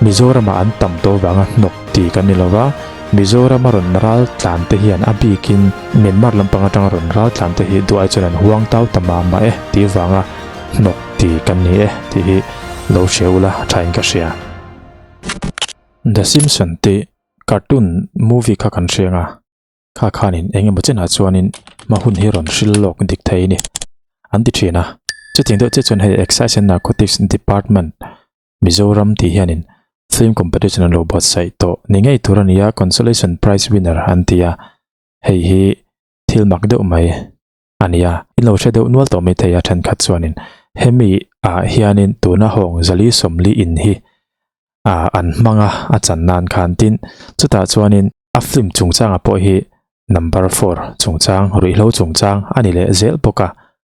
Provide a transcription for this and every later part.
Mizoramah an tam tawh vanga hnawk ti kan ni lova, Mizorama rawn ral tlan te hian a bikin Myanmar lampang atanga rawn ral tlan te hi duh ai chuan an huang tau ta mah mah e tih vanga hnawk ti kan ni e tih hi lo hria ula thain ka hria. The Simpson tih cartoon movie kha kan hriang a. Kha khanin eng emaw chenah chuanin hma hun hi rawn hril lawk dik thei a ni an ti thin a. Chutiang deuh chiah chuan hei Excise and Narcotics Department Mizoram tih hianin film competition an lo buatsaih tawh ni ngei tur a ni a, consolation prize winner an ti a, hei hi thil mak deuh mai a ni a. In lo hre deuh nual tawh mai thei a thenkhat chuanin hemi ah hianin tuna hawng zali sawmli in hi ah an hmang a, a chan nan khan tin chutah chuanin A film chungchangah pawh hi number four chungchang, ruihhlo chungchang a ni leh zel bawk a.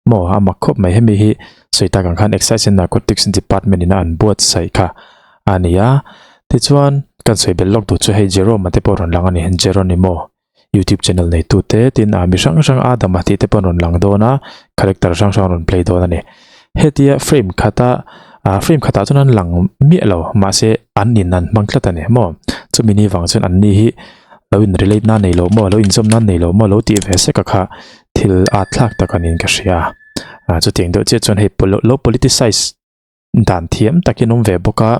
Maw, a mak khawp mai. Hemi hi sawi tak ang khan Excise and Narcotics Department in a an buatsaih kha a ni a. Tichuan, kan sawi belh lawk duh chu hei Jerome-a te pawh rawn lang a ni. Jeronimo YouTube channel neitu te tin a mi hrang hrang Adam-a tih te pawh an rawn lang dawn a, character hrang hrang rawn play dawn a ni. Hetia frame khata ah frame khatah chuan an lang miah lo mahse an in an hmang tlat a ni maw chumi ni vang chuan an ni hi lo in relate na nei lo maw lo inzawm na nei lo maw lo tih ve sek a kha thil at thlak tak a niin ka hria ah chutiang deuh chiah chuan hei lo politicize dan thiam takin awm ve bawk a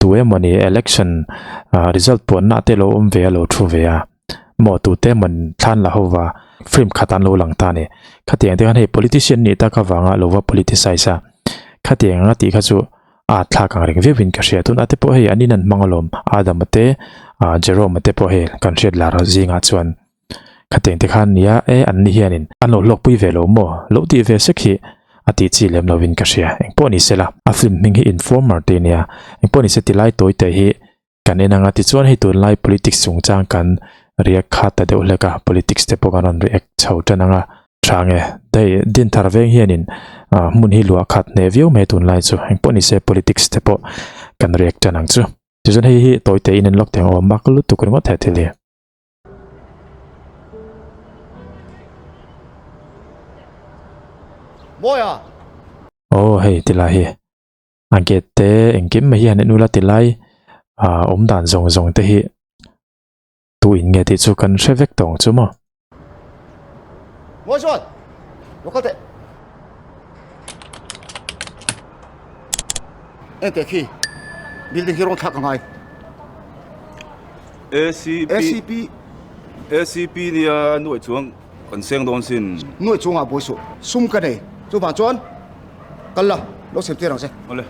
tu emawni election ah result puanna te lo awm ve a lo thu ve a. Maw tute mawn thlan la hova film khat an lo lang ta a ni. Khatiang te khan hei politician nih tak avanga lo va politicize a, khatiang anga tih kha chu a thlak ang reng viau in ka hria. Tun ate pawh hei an in an hmang alawm, Adam-a te ah Jerome-a te pawh hei kan hriat lar zingah chuan khatiang te khan nia e an ni hianin an lo hlawkpui ve lo maw lo tih ve sek hi a tih chi lem lovin ka hria. Engpawh ni sela a film hming hi Informer tih a nia, engpawh ni se tilai tawi te hi Kan en anga tichuan hei tunlai politics chungchang kan react kha ta deuh hlek a, politics te pawh kan rawn react chho tan anga tha nge hei Dinthar veng hianin ah hmun hi luah khat hneh viau mai tunlai chu engpawh ni se politics te pawh kan react tan ang chu. Tichuan hei hi tawi te in en lawk thei ang aw mak lutuk ringawt he thil hi. Mawia! Aw hei tilai hi. A gate te engkim mai hi han en ula tilai ah awm dan zawng zawng te hi tu in nge tih chu kan hre vek tawh ang chu maw. Mawi chuan lo kal teh. Engte khi building hi rawn thlak a ngai. ACP ACP ACP nia nuaih chuang Kan seng dawn sin. Nuaih chungah buai suh. Sum ka nei. Chuvang chuan kal la, lo sem tir ang che. Awle.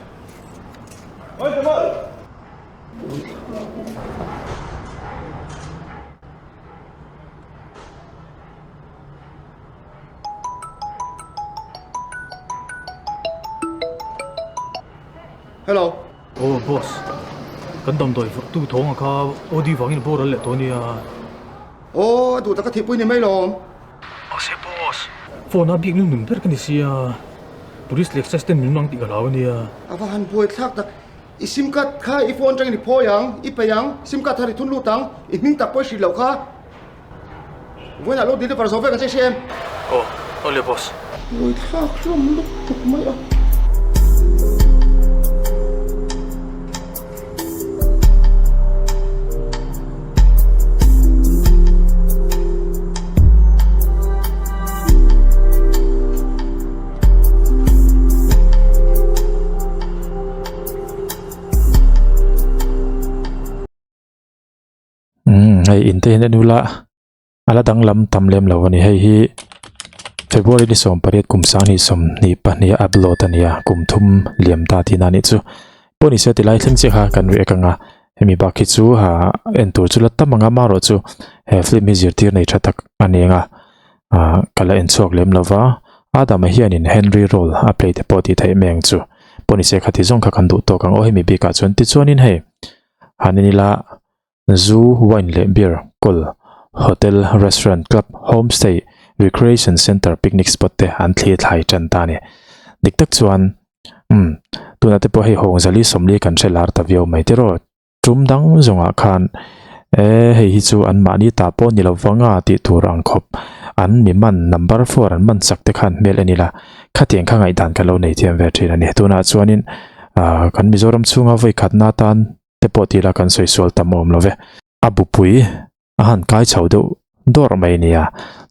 Hello. Aw boss, kan damdawi vawrhtu thawng a kha OD vangin a boral leh tawh ania. Aw, a duh tak a thihpui ni mai lawm. Mahse boss, phone a bik nun ber ka ni sia, police leh excise ten min mang tih ka hlau ania. A va han buai thlak tak, i sim card kha i phone atangin i phawi ang, i peih ang, sim card thar i thun lut ang, i hming tak pawh i hrilh loh kha. Vawiinah lo deliver zo vek ang che i hria em? Aw, awle boss. Buai thlak hlawm lutuk mai a. Umm hei in te hian en ula a la danglam tam lem lo a ni hei hi February ni 18 kum 2022 a upload a nia kum thum liam ta tihna a nih chu pawh ni se tilai thleng chiah kha kan react ang a hemi bak hi chu ha en tur chu la tam ang a amaherawh chu he film hi zirtir nei tha tak a ni ang a ah ka la en chhuak lem lova Adam-a hianin Henry role a play te pawh tih theih mai ang chu pawh ni se khati zawng kha kan duh tawk ang aw hemi bikah chuan tichuanin hei han en ila Zu, wine leh beer, kawl, hotel, restaurant, club, homestay, recreation centre, picnic spot te an thli thlai tan ta a ni. Dik tak chuan, umm, tunah te pawh hei Hawngzali sawmli kan hre lar ta viau mai tiraw? Tum dang zawngah khan, e, hei hi chu an mahni ta pawh ni lo vanga tih tur ang khawp an mi man number four an man chak te khan hmel en ila, khatiang kha ngaihdan kan lo nei thiam ve thin a ni. Tunah chuanin, ah, kan Mizoram chhunga vawikhatna tan. te pawh tila kan sawi sual tam awm lo ve. A bupui a han kai chho deuh dawrh mai nia.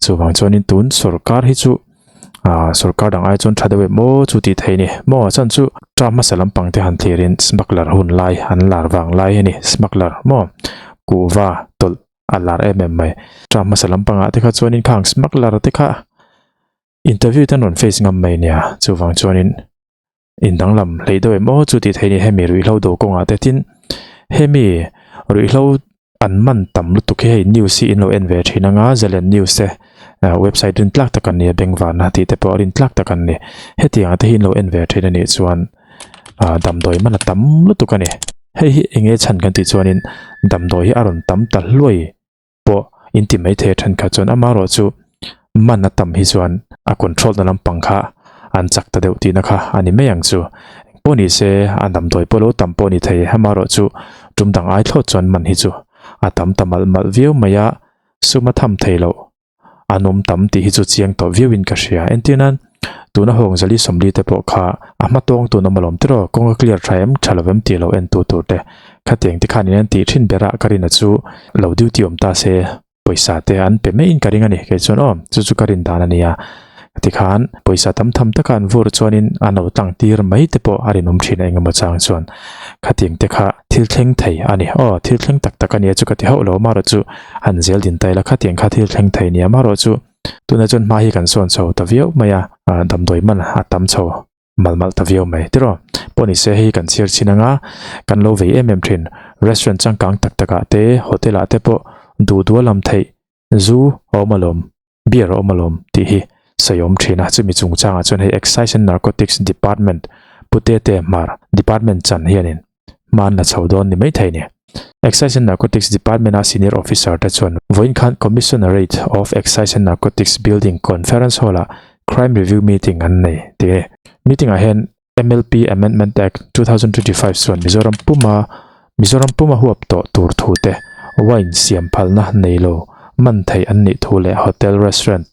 Chuvang chuanin tun sorkar hi chu ah sorkar dang ai chuan tha deuh em aw chu tih theih a ni. Maw chan chu term hmasa lampang te han thlirin smuggler hun lai an lar vang lai a ni. Smuggler maw kuhva tawlh a lar em em mai. Term hmasa lampangah te kha chuanin khang smuggler te kha interview te an rawn face ngam mai nia. Chuvang chuanin in danglam hlei deuh em aw chu tih theih a ni hemi ruihhlo do kawngah te tin hemi ruihhlo an man tam lutuk hi hei news hi in lo en ve thin anga zalen news te ah website rin tlak tak an ni a bengvarna tih te pawh rin tlak tak an ni hetiang ah te hi in lo en ve thin a nih chuan ah damdawi man a tam lutuk a ni hei hi eng nge chhan kan tih chuanin damdawi hi a rawn tam ta hluai pawh in ti mai thei a thenkhat chuan amaherawh chu man a tam hi chuan a control na lampang kha an chak ta deuh tihna kha a ni mai ang chu engpawh ni se a damdawi pawh lo tam pawh ni thei amaherawh chu tum dang ai thlawt chuan man hi chu a tam ta malh malh viau mai a sum a tham thei loh an awm tam tih hi chu chiang tawh viau in ka hria entir nan tuna hawng zali sawmli te pawh kha a hma tawng tun awm alawm tiraw kawng a clear tha em tha lo em tih lo en tu tur te khatiang te khan in an tih thin ber a ka rin a chu lo duty awm ta se pawisa te an pe mai in ka ring a ni kei chuan aw chu chu ka rin dan a nia tikhan pawisa tam tham taka an vur chuanin an lo tlang tir mai te pawh a rinawm thin a engemaw chang chuan khatiang te kha thil thleng thei a ni aw thil thleng tak tak a nia chu ka ti hauh lo amaherawh chu an zel din ta ila khatiang kha thil thleng thei nia amaherawh chu tunah chuan hma hi kan sawn chho ta viau mai a ah damdawi man a tam chho malh malh ta viau mai tiraw pawh ni se hei kan chhiar chhin anga kan lo vei em em thin restaurant changkang tak tak ah te hotel ah te pawh duh duh a lam theih zu a awm alawm. Beer a awm alawm tih hi sawi awm thin a, chumi chungchangah chuan hei Excise and Narcotics Department Putete Hmar Department chan hianin hma an la chho dawn ni maithei ni. Excise and Narcotics Department a Senior Officer te chuan vawiin khan Commissionerate of Excise and Narcotics Building Conference Hall ah Crime Review Meeting an nei tih a ni. Meeting ah hian MLP Amendment Act, 2025 chuan Mizoram puma Mizoram puma huap tawh tur thu te, wine siam phalna nei lo man theih an nih thu leh hotel, restaurant,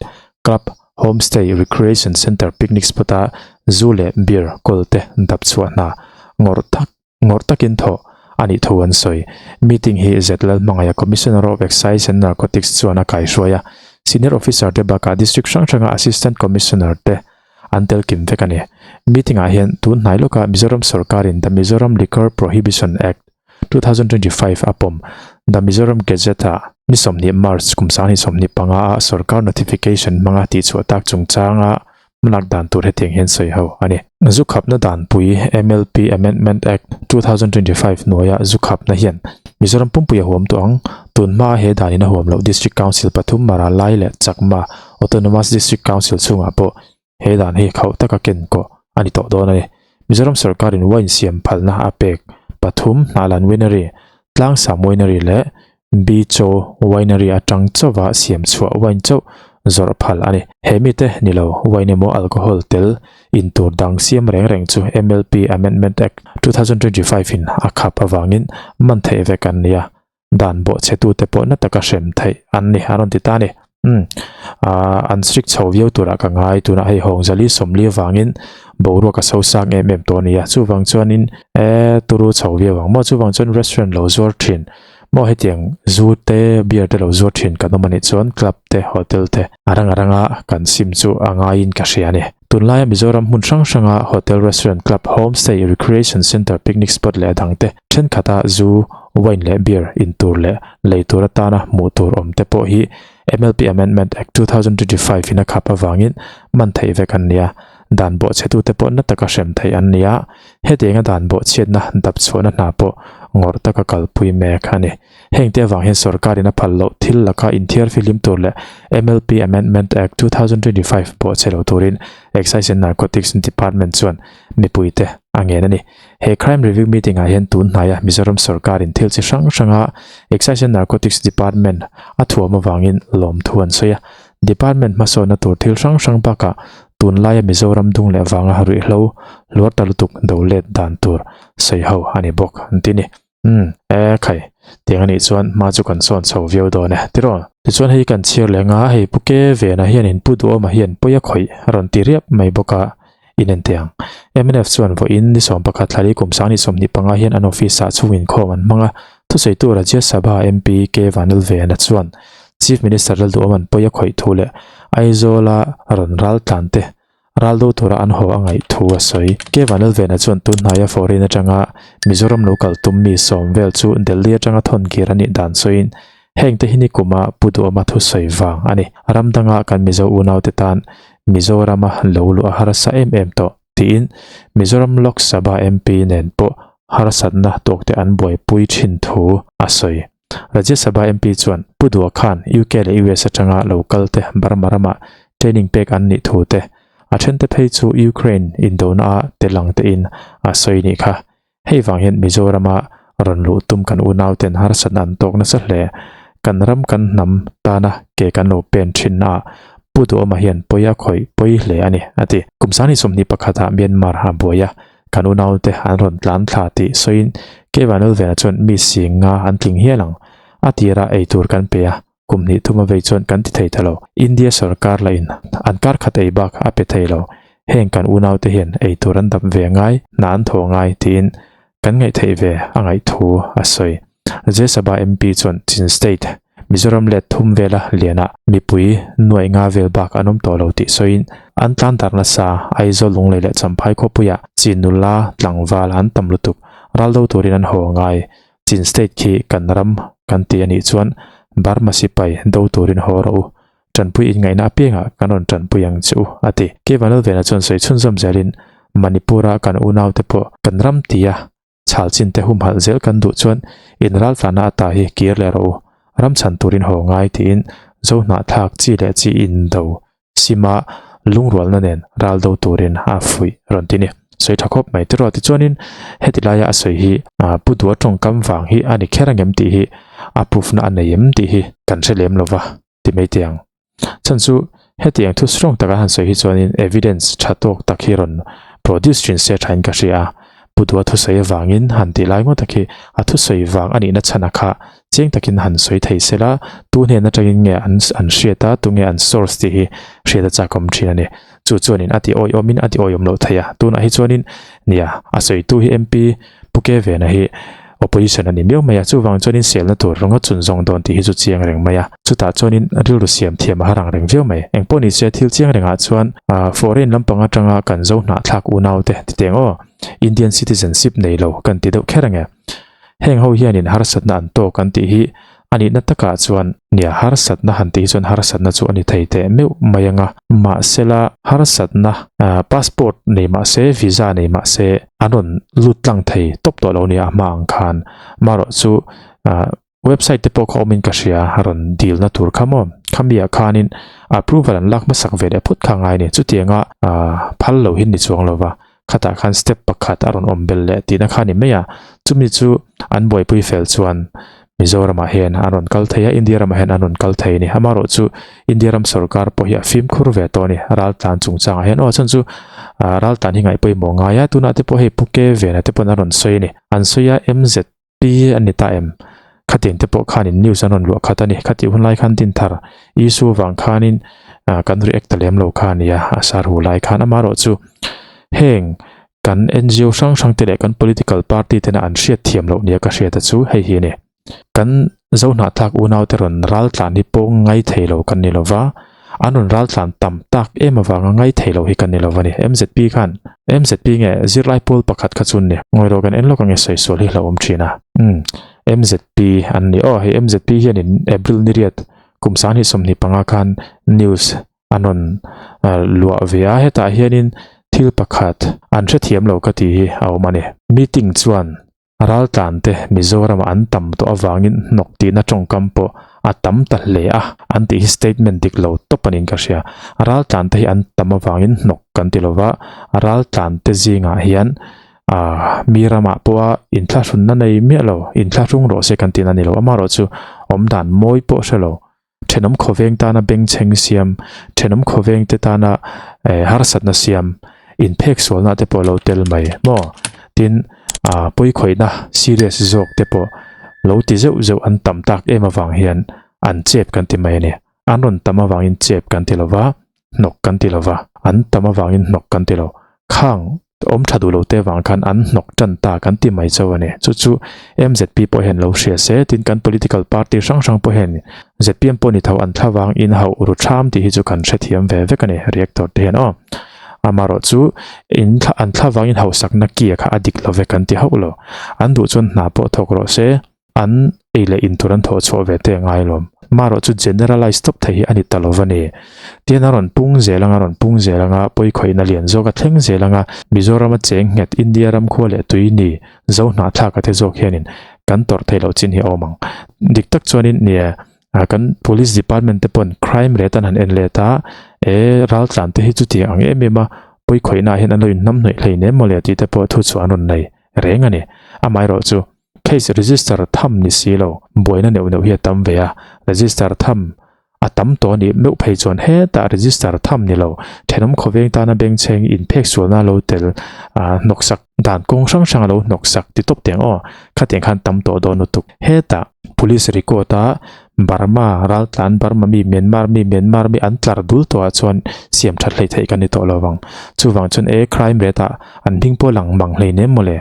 club, homestay, recreation centre, picnic spot a zu leh beer kawl te dap chhuah hna ngawrh tak ngawrh takin thawh a nih thu an sawi. Meeting hi Z Lalhmangaia Commissioner of Excise and Narcotics chuan a kaihruai a, Senior Officer te bakah District hrang hranga Assistant Commissioner te an tel kim vek a ni. Meeting ah hian tun hnai lawka Mizoram sorkarin The Mizoram Liquor Prohibition Act, 2025 a pawm The Mizoram Gazette ah ni 20 March kum 2025 a sorkar notification hmanga tihchhuah tak chungchanga hmalak dan tur hetiang hian sawi ho a ni. Zu khapna danpui MLP Amendment Act, 2025 hnuaia zu khapna hian Mizoram pumpui a huam tawh ang. Tun hmaa he danin a huam loh District Council pathum Mara Lai leh Chakma Autonomous District Council chhungah pawh he dan hi khauh taka ken kawh a ni tawh dawn a ni. Mizoram sorkarin wine siam phalna a pek pathum Hnahlan Winery, Tlangsam Winery leh Bicho Winery atang chauha siam chhuah wine chauh zawrh phal a ni. He mite ni lo wine emaw alcohol tel in tur dang siam reng reng chu MLP Amendment Act, 2025 in a khap avangin man theih vek an ni a, dan bawh chhetute pawh na taka hrem theih an ni a rawn ti ta a ni. Umm ah an strict chho viau turah ka ngai tunah hei hawng zali sawmli avangin boruak a sosang em em tawh a ni a, chuvang chuanin e turu chho viau ang maw chuvang chuan restaurant lo zuar thin maw hetiang zu te beer te lo zuar thin kan awm a nih chuan club te hotel te a rang a ranga kan sim chu a ngaiin ka hria a ni. Tunlaia Mizoram hmun hrang hranga hotel restaurant club homestay recreation centre picnic spot leh a dang te thenkhat a zu wine leh beer in tur leh lei tur atana hmuh tur awm te pawh hi MLP Amendment Act 2025 in a khap avangin man theih vek an ni a, dan bawhchhetute pawh na taka hrem theih an ni a, hetianga dan bawhchhiatna dap chhuahna hna pawh ngawrh taka kalpui mek a ni. Hengte avang hian sorkarin a phal loh thil laka inthiar fihlim tur leh MLP Amendment Act 2025 bawhchhe lo turin Excise and Narcotics Department chuan mipuite a ngen a ni. He Crime Review Meeting ah hian tun hnaia Mizoram sorkarin thil chi hrang hranga Excise and Narcotics Department a thuam avangin lawmthu an sawi a. Department hmasawnna tur thil hrang hrang bakah tunlaia Mizoram dung leh vanga ruihhlo hluar ta lutuk do let dan tur sawi ho a ni bawk an ti a ni. Umm, e khai, tiang anih chuan hma chu kan sawn chho viau dawn e, tiraw? Tichuan hei kan chhiar leh anga hei Pu Ke Vena hianin Pu Duhawma hian pawi a khawih a rawn ti riap mai bawk a. Inente ang. Mnf chuan vawiin ni 11 thlali kum 2025 hian an office ah chhung inkhawm an hmang a, thusawitu Rajya Sabha MP K Vanlalvena chuan Chief Minister Lalduhawman pawi a khawih thu leh Aizawl-a rawn ral tlan te ral do tura an haw a ngaih thu a sawi. K Vanlalvena chuan tun hnaia foreign atanga Mizoram lo kal tum mi sawm vel chu Delhi atanga thawn kir a nih dan sawiin heng te hi ni kuma Pu Duhawma thusawi vang a ni. Ram danga kan Mizo unaute tan Mizorama lo luh a harsa em em tawh tiin Mizoram Lok Sabha MP nen pawh harsatna tawkte an buaipui thin thu a sawi. Rajya Sabha MP chuan Pu Dua khan UK leh US atanga lo kal te Burma ramah training pek an nih thu te, a thente phei chu Ukraine indona ah tel ang tein a sawi nih kha. Hei vang hian Mizorama rawn luh tum kan unau ten harsatna an tawk nasa hle. Kan ram kan hnam tana ke kan lo pen thin naah Pu Duhawma hian pawi a khawih pawi hle a ni, a ti. Kum 2021 ah Myanmar a buai a, kan unaute an rawn tlan thla tih sawiin Kevanulvena chuan mi sing nga an tling hial ang. A tirah ei tur kan pe a, kum hnih thuma vei chuan kan ti thei ta lo. India sorkar lahin an kar khat ei bak a pe thei lo. Heng kan unaute hian ei tur an dap ve ngai, hna an thaw ngai tiin kan ngaihtheih ve a ngaih thu a sawi. Rajya Sabha MP chuan Chin State, Mizoram let thum vela lianah mipui nuaih nga vel bak an awm tawh lo tih sawiin an tlan darh nasa Aizawl Lunglei leh Champhai khawpuiah Chin nula tlangval an tam lutuk ral do turin an haw ngai. Chin State khi kan ram kan ti a nih chuan Burma sipai do turin haw rawh u. Tanpui inngaihna apiangah kan rawn tanpui ang che u, a ti. Kevanalvena chuan sawi chhunzawm zelin Manipur-a kan unaute pawh kan ram tia chhal chin te humhalh zel kan duh chuan in raltlana ata hi kir leh rawh u, ram chhan turin haw ngai tiin zo hnahthlak chi leh chi indo sima lungrualna nen ral do turin a fuih rawn ti ni. Sawi tha khawp mai tiraw tichuanin heti laia a sawi hi Pu Dua tawngkam vang hi a ni kher angem tih hi a proof na a nei em tih hi kan hre lem lova ti mai teh ang. Chhan chu hetiang thu strong taka han sawi hi chuanin evidence tha tawk tak hi rawn produce thin se thain ka hria a, Pu Dua thusawi avangin han tih lai ngawt tak hi a thusawi vang a nihna chhan a kha chiang takin han sawi thei se la, tu hnen atangin nge an an hriat a, tunge an source tih hi hriat a chakawm thin a ni. Chu chuanin a ti awiawmin a ti awiawm loh thei a, tunah hi chuanin nia a sawitu hi MP Pu Ke Vena hi opposition a ni miau mai a, chuvang chuanin selna tur ringawt chun zawng dawn tih hi chu chiang reng mai a, chutah chuanin rilru siam thiam a har ang reng viau mai. Engpawh ni se thil chiang rengah chuan foreign lampang atanga kan zo hnahthlak unaute ti teng aw, Indian citizenship nei lo kan ti deuh kher ange. Heng ho hianin harsatna an tawk an tih hi a nihna takah chuan nia harsatna han tih hi chuan harsatna chu a ni thei teh meuh mai anga mahsela harsatna passport nei mahse visa nei mahse an rawn lut tlang thei tawp tawh lo nia a hma ang khan marawh chu website te pawh kha awmin ka hria a rawn dilna tur kha maw khamiah khanin approval an lak hmasak ve leh phawt kha ngai a ni chutianga phal lo hi ni chuang lova Khatah khan step pakhat a rawn awm bel leh tihna kha a ni mai a, chumi chu an buaipui fel chuan Mizoramah hian an rawn kal thei a, India ramah hian an rawn kal thei a ni. Amaherawh chu India ram sorkar pawh hi a fimkhur ve tawh a ni, raltlan chungchangah hian aw chhan chu raltlan hi ngaihpawimawh ngai a, tunah te pawh hei Pu Ke Vena te pawn an rawn sawi a ni. An sawi a MZP a ni ta em? Khatin te pawh khanin news an rawn luah khat a ni. Khatih hun lai khan Dinthar issue vang khanin kan react ta lem lo kha a ni a, a sar hu lai khan. Amaherawh chu heng kan NGO hrang hrang te leh kan political party tena an hriat thiam loh nia ka hriat a chu hei hi a ni. Kan Zohnahthlak unau te rawn ral tlan hi pawh ngai thei lo kan ni lova, an rawn ral tlan tam tak em avanga ngai thei lo hi kan ni lova ni. MZP khan MZP nge zirlai pawl pakhat kha chun ni. Ngawi rawh kan en lawk ange sawi sual hi hlauhawm thin a. Umm MZP an ni aw hei MZP hianin April ni riat kum 2025 khan news an rawn luah ve a hetah hianin thil pakhat an hrethiam lo ka tih hi a awm a ni. Meeting chuan raltlante Mizoram an tam tawh avangin hnawk tihna tawngkam pawh a tam ta hle a an tih hi statement dik lo tawp a niin ka hria. Raltlante hi an tam avangin hnawk kan ti lova raltlante zingah hian ah mi ramah pawha inthlahrunna nei miah lo inthlahrung rawh se kan tihna a ni lo amaherawhchu awmdan mawi pawh hre lo. Thenawm khawveng tana bengchheng siam, thenawm khawveng te tana eh harsatna siam, inphek sualna te pawh lo tel mai maw? Tin, ah pawikhawihna serious zawk te pawh lo ti zeuh zeuh an tam tak em avang hian an chep kan ti mai a ni. An rawn tam avangin chep kan ti lo va, hnawk kan ti lo va, an tam avangin hnawk kan ti lo. Khang awm tha duh lo te vang khan an hnawk tan ta kan ti mai chauh a ni. Chu chu MZP pawh hian lo hria se, tin kan political party hrang hrang pawh hian zpm pawh ni tho an thlavang in hauh ru tham tih hi chu kan hrethiam ve vek a ni reactor te hian aw. Amaherawh chu in an thlavang in hauhsakna kia kha a dik lo ve kan ti hauh lo. An duh chuan hna pawh thawk rawh se. An ei leh in tur an thawh chhuah ve te a ngai lawm. Marawh chu generalize tawp thei hi a ni ta lo va ni. Tihian a rawn pung zel anga, rawn pung zel anga, pawikhawihna lian zawk a thleng zel anga, Mizorama cheng nghet India ram khua leh tui ni zo hnahthlak a te zawk hianin kan tawrh theih loh chin hi a awm ang. Dik tak chuanin nia kan police department te pawn crime rate an han en let a, e raltlan te hi chutiang ang em em a pawikhawihna ah hian an lo inhnamhnawih hleinem mawle tih te pawh thu chhuah an rawn nei reng a ni. Amaherawhchu chu Case register tham ni si lo, buaina neuh neuh hi a tam ve a, register tham a tam tawh a nih meuh phei chuan hetah register tham ni lo, thenawm khawveng tana bengchheng inphek sualna lo tel hnawksak dan kawng hrang hrang a lo hnawksak ti tawp teng aw, khatiang khan tam tawh dawn lutuk. Hetah police record a Burma raltlan Burma mi Myanmar mi Myanmar mi an tlar dul tawh ah chuan siam that hlei theih kan ni tawh lo vang. Chuvang chuan e crime rate ah an hming pawh lang mang hleinem mawle.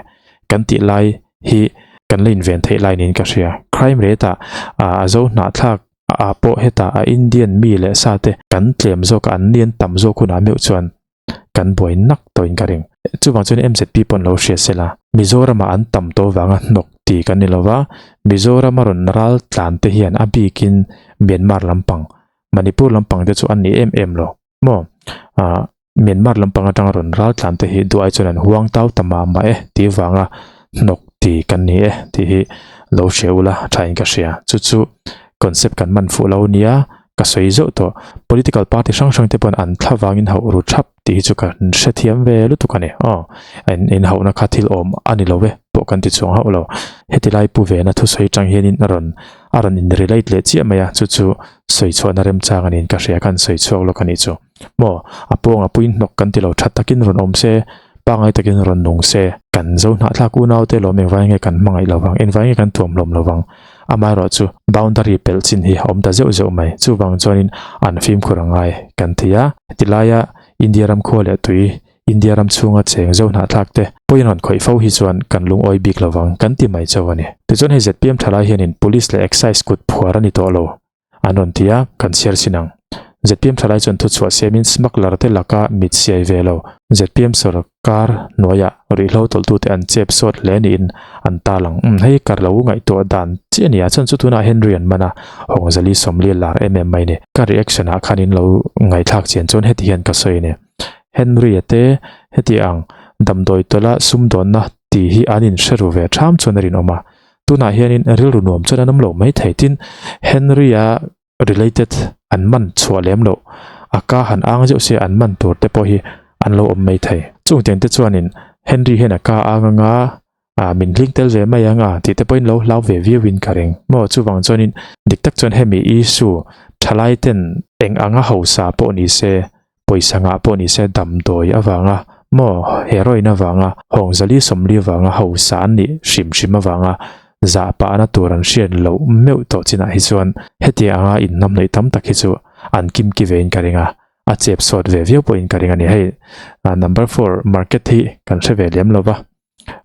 Kan tih lai hi kan la inven theih lai niin ka hria. Crime rate ah a zo hnahthlak ah pawh hetah a Indian mi leh sa te kan tlem zawk a, an nian tam zawk hunah meuh chuan kan buai nak tawhin ka ring. Chuvang chuan MZP pawh an lo hria sela. Mizoram ah an tam tawh vanga hnawk ti kan ni lova, Mizoram a rawn ral tlan te hian a bikin Myanmar lampang, Manipur lampang te chu an ni em em lo maw? Myanmar lampang atanga rawn ral tlan te hi duai chuan an huang tau ta mah mah e tih vanga hnawk ti kan ni e tih hi lo hria ula thain ka hria. Chu chu concept kan man fuh lo nia ka sawi zauh tawh. Political party hrang hrang te pawn an thla vangin hauh ru thap tih hi chu ka hrethiam ve lutuk a ni. Aw in hauhna kha thil awm a ni lo e pawh kan ti chuang hauh lo. Heti lai pu vena thusawi atang hianin a rawn a rawn in relate leh chiah mai a, chu chu sawi chhuahna remchang a niin ka hria khan sawi chhuak lawk a nih chu. Maw, a pawng a puin hnawk kan ti lo, tha takin rawn awm se, pangngai takin rawn nung se. Kan zo hnahthlak unau te lawm engvai nge kan hmangaih lo vang, engvai nge kan tuam hlawm lo vang. Amaherawh chu boundary pelh chin hi a awm ta zeuh zeuh mai, chuvang chuanin an fimkhur a ngai kan ti a. Hetilaia India ram khua leh tui, India ram chhunga cheng zo hnahthlak te pawhin rawn khawih fo hi chuan kan lungawi bik lo vang kan ti mai chauh a ni. Tichuan hei zpm thalai hianin Police leh Excise kut phuar a ni tawh lo. An rawn ti a, kan chhiar chin ang. Zpm thalai chuan thuchhuah siamin smuggler te laka mit siai ve lo. Zpm sawrkar hnuaiah ruihhlo tawlhtute an chep sawt hle niin an ta lang. Umm hei kar lo ngaihtuah dan chiah a ni a, chuan chu tunah Henry an man a, Hawngzali sawmli a lar em em mai ni. Ka reaction ah khan in lo ngaihthlak chian chuan heti hian ka sawi a ni. Henry a te heti ang damdawi tawlha sumdawnna tih hi an inhre ru ve ṭham chuan a rinawm a. Tunah hianin rilru nuam chuan an awm lo mai thei tin Henry-a related an man chhuah lem loh a ka han ang zeuh se an man tur te pawh hi an lo awm mai thei. Chung tiang te chuanin Henry hian a ka ang anga ah min hling tel ve mai ang a tih te pawhin lo hlau ve viau in ka ring. Maw chuvang chuanin dik tak chuan hemi issue thalai ten eng anga hausa pawh ni se pawisa ngah pawh ni se damdawi avanga maw heroin avanga hawngzali sawmli avanga hausa an nih hrim hrim avanga zah pahna tur an hriat loh meuh tawh chinah hi chuan hetiang anga inhnamhnawih tam tak hi chu an kimki vein ka ring a, a chep sawt ve viau pawhin ka ring a ni. Hei number four market hi kan hre ve lem lo va.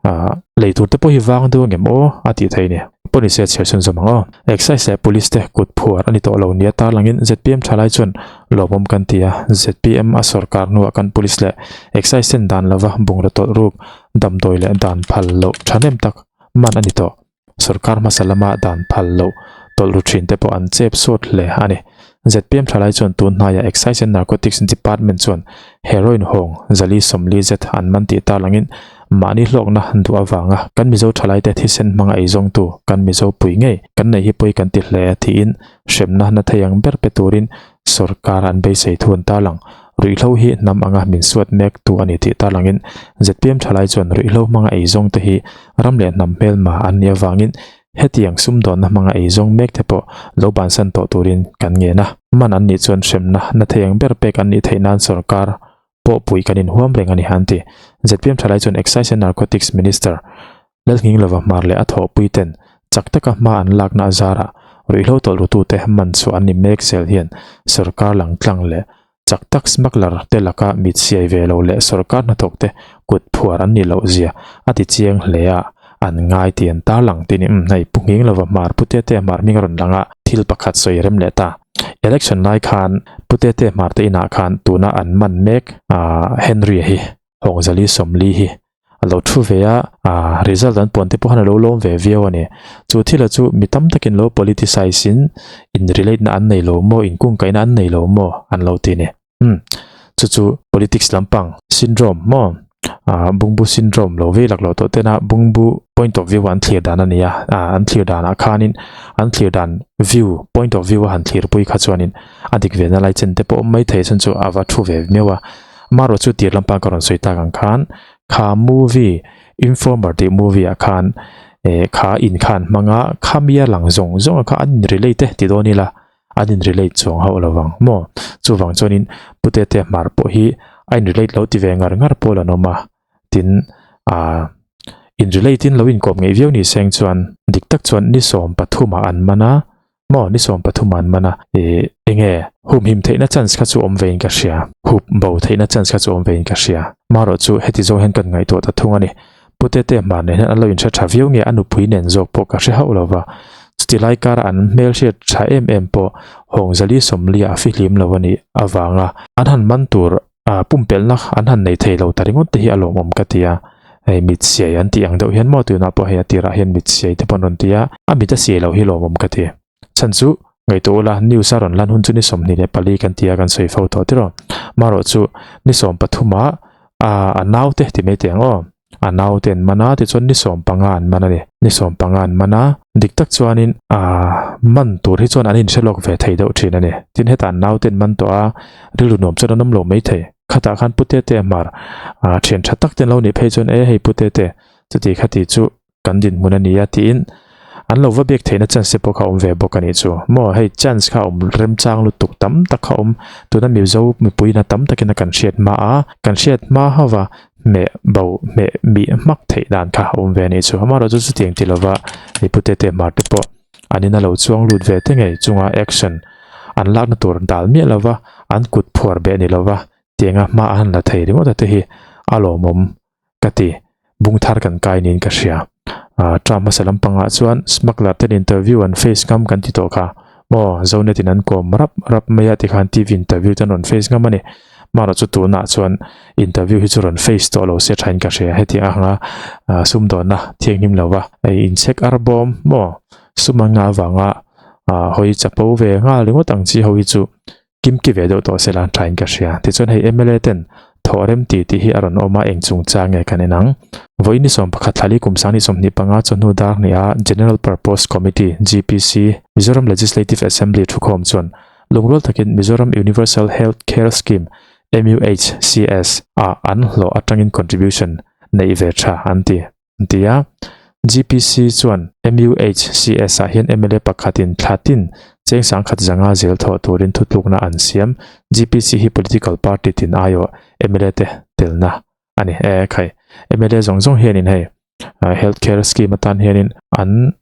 Ah, lei tur te pawh hi vang deuh angem aw a tih theih a ni. Pawh se chhiar chhun zawm ang aw. Excise leh Police te kut phuar a ni tawh lo nia tarlangin zpm thalai chuan lawmawm kan ti a. Zpm a sawrkar hnuah kan Police leh Excise ten dan lova bungraw tawlh ruk, damdawi leh dan phal loh thahnem tak man a ni tawh. Sawrkar hmasa lama dan phal loh tawlh ru thin te pawh an chep sawt hle a ni. Zpm thalai chuan tun hnaiah Excise and Narcotics Department chuan heroin hawng zali sawmli zet an man tih tarlangin mahni hlawkna duh avanga kan Mizo thalaite thisen hmanga eizawngtu kan Mizo pui ngei kan neih hi pawi kan ti hle tiin hremna na thei ang ber pe turin sawrkar an beisei thu an tarlang. Ruihhlo hi hnam anga min suat mek tu a ni tih tarlangin zpm thalai chuan ruihhlo hmanga eizawng te hi ram leh hnam hmelma an nih avangin hetiang sumdawnna hmanga eizawng mek te pawh lo bansan tawh turin kan ngen a. Man an nih chuan hremna na thei ang ber pek an nih theih nan sawrkar pawh pui kan inhuam reng a ni han ti. Zpm thalai chuan Excise and Narcotics Minister Lalnghinglova hmar leh a thawhpui ten chak taka hma an lakna a zarah ruihhlo tawlh rutute man chhuah an ni mek zel hian sawrkar lang tlang leh. Chak tak smuggler te laka mit siai ve lo leh sorkar hnathawk te kut phuar an nih loh zia a ti chiang hle a, an ngai tih an tarlang tih ni. Umm hei Pu Nghing lova Hmar Pu Tete Hmar hming a rawn lang a, thil pakhat sawi rem leh ta. Election lai khan Pu Tete Hmar te inah khan tuna an man mek Henry a hi Hawngzali Sawmli hi a lo thu ve a, ah result an puan te pawh khan a lo lawm ve viau a ni. Chu thila chu mi tam takin lo politicize in in relate na an nei lo maw, in kungkaihna an nei lo maw an lo ti a ni. Umm chu chu politics lampang syndrome maw ah bungbu syndrome lo vei lak lo tawh tena bungbu point of view an thlir dan a ni a, ah an thlir danah khanin an thlir dan view point of view a han thlir pui kha chuanin a dik ve na lai chen te pawh awm mai thei chuan chu a va thu ve miau a. Amaherawh chu tir lampang ka rawn sawi tak ang khan kha movie Informer tih movie ah khan eh kha in khan hmanga khamia lang zawng zawng a kha an in relate e ti dawn ila an in relate chuang hauh lo vang maw chuvang chuanin Pute te hmar pawh hi a in relate lo ti ve ngar ngar pawl an awm a tin ah in relate in lo inkawp ngeih viau ni seng chuan dik tak chuan ni 13 ah an man a Maw ni 13 an man a, ih enge humhim theihna chance kha chu awm vein ka hria, hup bo theihna chance kha chu awm vein ka hria. Marawh chu heti zawng hian kan ngaihtuah ta thung a ni. Pu Tete hmar nen hian an lo inhre tha viau nge a nupui nen zawk pawh ka hre hauh lo va. Chuti lai kara an hmelhriat tha em em pawh Hawngzali Sawmlia a fihlim lo a nih avanga an han man tur pumpelhna an han nei thei lo ta ringawt te hi a lawmawm ka ti a, hei mit siai an tih ang deuh hian maw tunah pawh hei a tirah hian mit siai te pawh an rawn ti a, a mit a siai lo hi lawmawm ka ti. Chhan chu ngaihtuah ula news a rawn lan hun chu ni 24 kan ti a kan sawi fo tawh tiraw. Marawh chu ni 13 ah a naute ti mai teh ang aw. A naute an man a, tichuan ni 15 an man a ni. Ni 15 an man a, dik tak chuanin aaa man tur hi chuan an inhre lawk ve thei deuh thin a ni. Tin hetah an naute an man tawh a, rilru nuam chuan an awm lo mai thei. Khatah khan Pu Tete hmar aa thian tha tak te an lo nih phei chuan e hei Pu Tete chuti khati chu kan dinhmun a ni a tiin an lo va biak theihna chance te pawh kha awm ve bawk a nih chu. Maw hei chance kha awm remchang lutuk tam tak kha awm tuna Mizo mipuiin a tam takin a kan hriat hma a, kan hriat hma hauva hmeh bo hmeh mih hmak theih dan kha awm ve a nih chu. Amaherawh chu chutiang ti lova mipute te hmar te pawh an in a lo chuang lut ve te ngei chunga action an lakna tur dal miah lova an kut phuar beh ni lova tianga hma a han la thei ringawt a te hi a lawmawm ka ti. Bung thar kan kai niin ka hria. Ah term hmasa lampangah chuan smuggler ten interview an face ngam kan ti tawh kha. Maw Zonet in an kawm rap rap mai a tikhan TV interview te an rawn face ngam a ni. Marawh chu tunah chuan interview hi chu rawn face tawh lo se thain ka hria. Hetiang anga ah sumdawnna thianghlim lova hei inchhek ar bawm maw sum an ngah avanga ah hawi chapo ve nghal ringawt ang chi ho hi chu Kimki ve deuh tawh sela thain ka hria. Tichuan hei mla ten thawh rem ti tih hi a rawn awm a, eng chungchang nge kan en ang? Vawiin ni 11 thlali kum sang ni 25 chawhnu dar hniha General Purpose Committee, GPC, Mizoram Legislative Assembly thukhawm chuan lungrual takin Mizoram Universal Health Care Scheme, MUHCS, ah an hlawh atangin contribution neih ve tha an ti. An ti a. GPC chuan MUHCS ah hian mla pakhatin thla tin cheng sangkhat zanga zel thawh turin thutlukna an siam. GPC hi political party tin aiawh mla te telna a ni. E khai, mla zawng zawng hianin hei health care scheme atan hianin an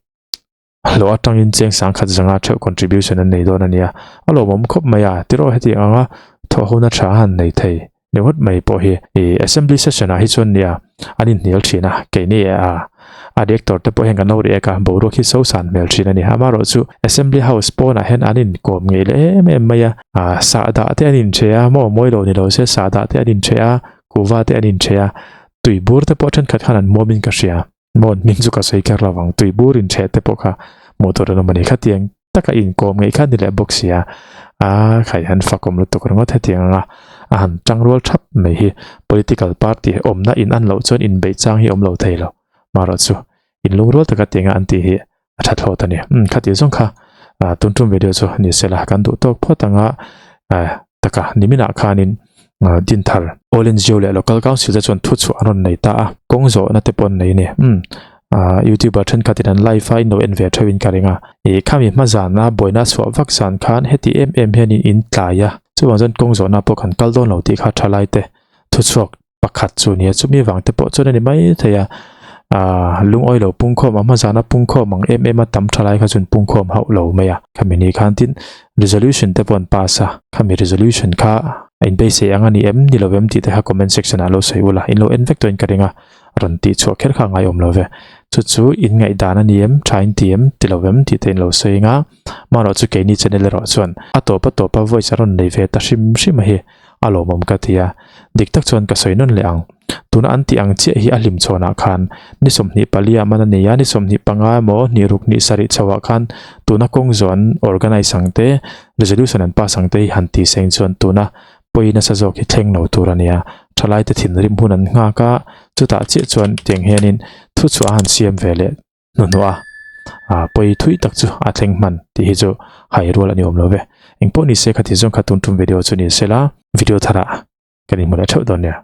hlawh atangin cheng sangkhat zanga theuh contribution an nei dawn a nia. A lawmawm khawp mai a, tiraw hetiang anga thawhhona tha han nei thei ringawt mai pawh hi ih assembly session ah hi chuan nia an inhnial thin a, keini a a director te pawh hian kan lo riak a, boruak hi so san hmel thin a ni. Amaherawh chu assembly house pawnah hian an inkawm ngei leh em em mai a, ah sahdah te an inchhe a, maw mawi lo ni lo se sahdah te an inchhe a, kuhva te an inchhe a, tuibur te pawh thenkhat khan an muamin ka hria. Mawn hming chu ka sawi kher lo vang, tui bur in chhe te pawh kha hmuh tur an awm a ni. Khatiang taka inkawm ngeih kha ni leh bawk sia, a khai han fakawm lutuk ringawt hetiang anga a han tang rual thap mai hi political party awmna in an loh chuan inbeih chang hi awm lo thei lo. Marawh chu inlungrual taka tianga an tih hi a tha thlawt a ni. Umm khati zawng kha tun tum video chu ni sela kan duh tawk phawt anga taka niminah khanin Dinthar All NGO leh Local Council te chuan thuchhuah an rawn nei ta a, kawng zawhna te pawh an nei a ni. Umm YouTuber thenkhatin an live a inlo en ve theuhin ka ring a. Ih khami hma zana buaina chhuah vak zan khan heti em em hianin in tlai a, chuvang chuan kawng zawhna pawh kan kal dawn lo tih kha thalai te thuchhuak pakhat chu nia chumi vang te pawh chuan a ni mai thei a. Aaa lungawi lo pungkhawm a hma zana pungkhawm ang em em a tam tha lai kha chuan pungkhawm hauh lo mai a. Khami ni khan tin resolution te pawh an pass a, khami resolution kha a inbeisei ang a ni em ni lo em tih te kha comment section ah lo sawi ula, in lo en vek tawhin ka ring a, rawn tih chhuah kher kha a ngaiawm lo ve. Chu chu in ngaihdan a ni em, tha in ti em, ti lo em tih te in lo sawi anga, marawh chu keini channel erawh chuan a tawp a tawp a voice a rawn nei ve ta hrim hrim a hi a lawmawm ka ti a, dik tak chuan ka sawi nawn leh ang. Tuna an tih ang chiah hi a hlim chhawnah khan ni 25 ah man a nei a, ni 25 emaw hnih ruk hnih sarih chhoah khan tuna kawng zawh an organise ang te, resolution an pass ang te hi han ti seng chuan tuna pawi nasa zawk hi thleng lo tur a nia. Thalaite thinrim hun an nghak a, chutah chiah chuan tiang hianin thuchhuah a han siam ve leh hnuhnawh a, ah pawi thui tak chu a thleng hman tih hi chu hai rual a ni awm lo ve. Engpawh ni se khati zawng kha tun tum video chu ni sela, video tharah kan inhmu leh theuh dawn nia.